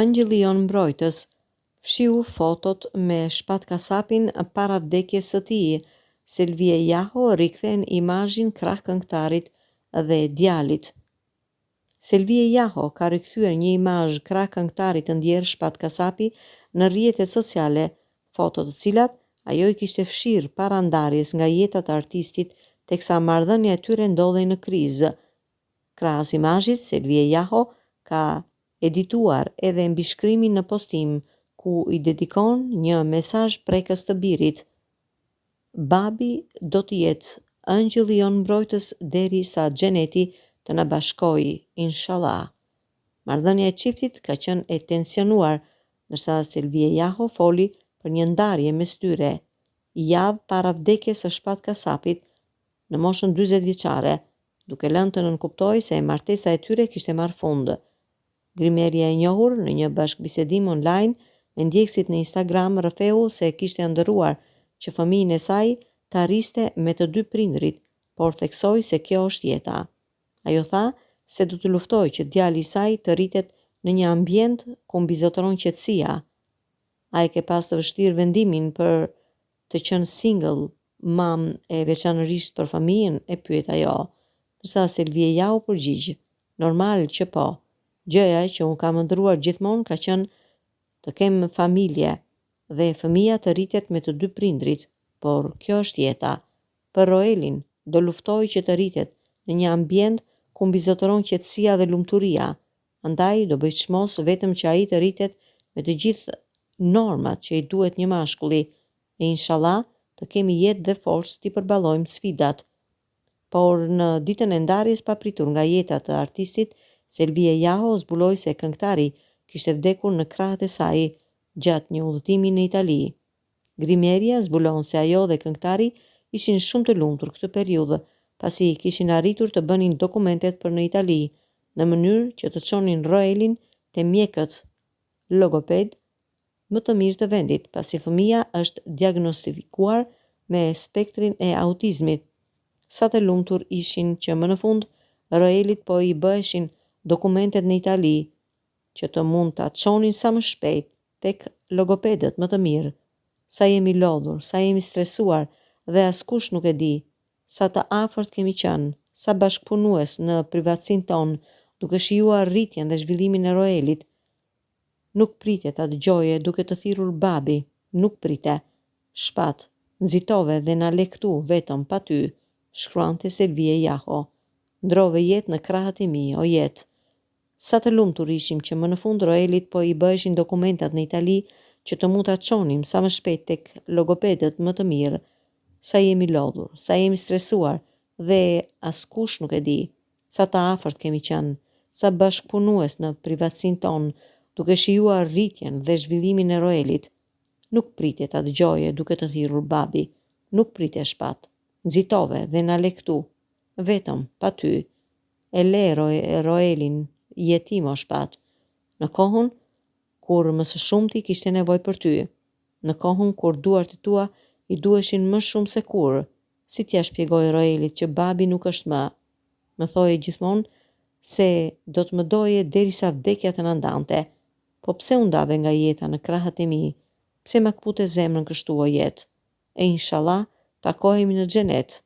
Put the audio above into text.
Ëngjëlli jonë mbrojtës fshiu fotot me Shpat Kasapin para vdekjes së tij, Selvije Jaho rikthen imazhin krah këngëtarit dhe djalit. Selvije Jaho ka rikthyer një imazh krah këngëtarit të ndjerë Shpat Kasapi në rrjetet sociale, foto të cilat ajo i kishte fshirë para ndarjes nga jeta të artistit teksa marrëdhënia e tyre ndodhej në krizë. Krahas imazhit, Selvije Jaho ka edituar edhe mbishkrimin në postim ku i dedikon një mesazh prekës të birit, Babi do të jetë ëngjëlli jonë mbrojtës deri sa xheneti të na bashkojë, inshallah. Marrëdhënia e çiftit ka qenë e tensionuar, ndërsa Selvije Jaho foli për një ndarje mes tyre, javë para vdekjes së Shpat Kasapit, në moshën 40 vjeçare, duke lënë të nënkuptohej se martesa e tyre kishte marrë fund. Grimerja e njohur, në një bashkëbisedim online me ndjekësit në Instagram rrëfeu se kishte ëndërruar që fëmijën e saj ta rriste me të dy prindërit, por theksoi se kjo është jeta. Ajo tha se do të luftojë që djali i saj të rritet në një ambient ku mbizotëron qetësia. A e ke pas të vështirë vendimin për të qenë single mom e veçanërisht për fëmijën, e pyet ajo. Ndërsa Selvije Jaho u përgjigj, Normal që po. Gjëja që unë kam ëndërruar gjithmonë ka qenë të kem familje dhe fëmija të rritet me të dy prindërit, por kjo është jeta. Për Roelin, do luftoj që të rritet në një ambient ku mbizotëron qetësia dhe lumturia, andaj do bëj çmos vetëm që ai të rritet me të gjithë normat që i duhet një mashkulli e inshallah të kemi jetë dhe forcë t'i përballojmë sfidat. Por në ditën e ndarjes papritur nga jeta të artistit, Selvije Jaho zbuloi se këngëtari kishte vdekur në krahët e saj gjatë një udhëtimi në Itali. Grimerja zbulon se ajo dhe këngëtari ishin shumë të lumtur këtë periudhë, pasi kishin arritur të bënin dokumentet për në Itali, në mënyrë që të çonin Roelin te mjekët logopedë më të mirë të vendit, pasi fëmija është diagnostifikuar me spektrin e autizmit. Sa të lumtur ishin që më në fund Roelit po i bëheshin dokumentet në Itali, që të mund ta çonin sa më shpejt tek logopedët më të mirë. Sa jemi lodhur, sa jemi stresuar dhe askush nuk e di. Sa të afërt kemi qenë, sa bashkëpunues në privatësinë tonë, duke shijuar rritjen dhe zhvillimin e Roelit. Nuk prite ta dëgjoje duke të thirrur babi, nuk prite. Shpat, nxitove dhe na le këtu vetëm pa ty, shkruante Selvije Jaho. Ndrove jetë në krahët e mi, o jetë. Sa të lumtur ishim që më në fund Roelit po i bëheshin dokumentat në Itali që të mund ta çonim sa më shpejt tek logopedët më të mirë. Sa jemi lodhur, sa jemi stresuar dhe askush nuk e di. Sa të afërt kemi qenë, sa bashkëpunues në privatësinë tonë, duke shijuar rritjen dhe zhvillimin e Roelit. Nuk prite ta dëgjoje duke të thirrur babi. Nuk prite Shpat. Nxitove dhe na le këtu. Vetëm, pa ty. E le Roelin jetim o Shpat. Në kohën kur më së shumti kishte nevojë për ty. Në kohën kur duart e tua i duheshin më shumë se kurrë. Si t'ia shpjegoj Roelit që babi nuk është më? Më thoje gjithmonë se do të më doje derisa vdekja të na ndante. Po pse u ndave nga jeta në krahët e mi? Pse ma këpute zemrën kështu o jetë? E inshallah takohemi në xhenet.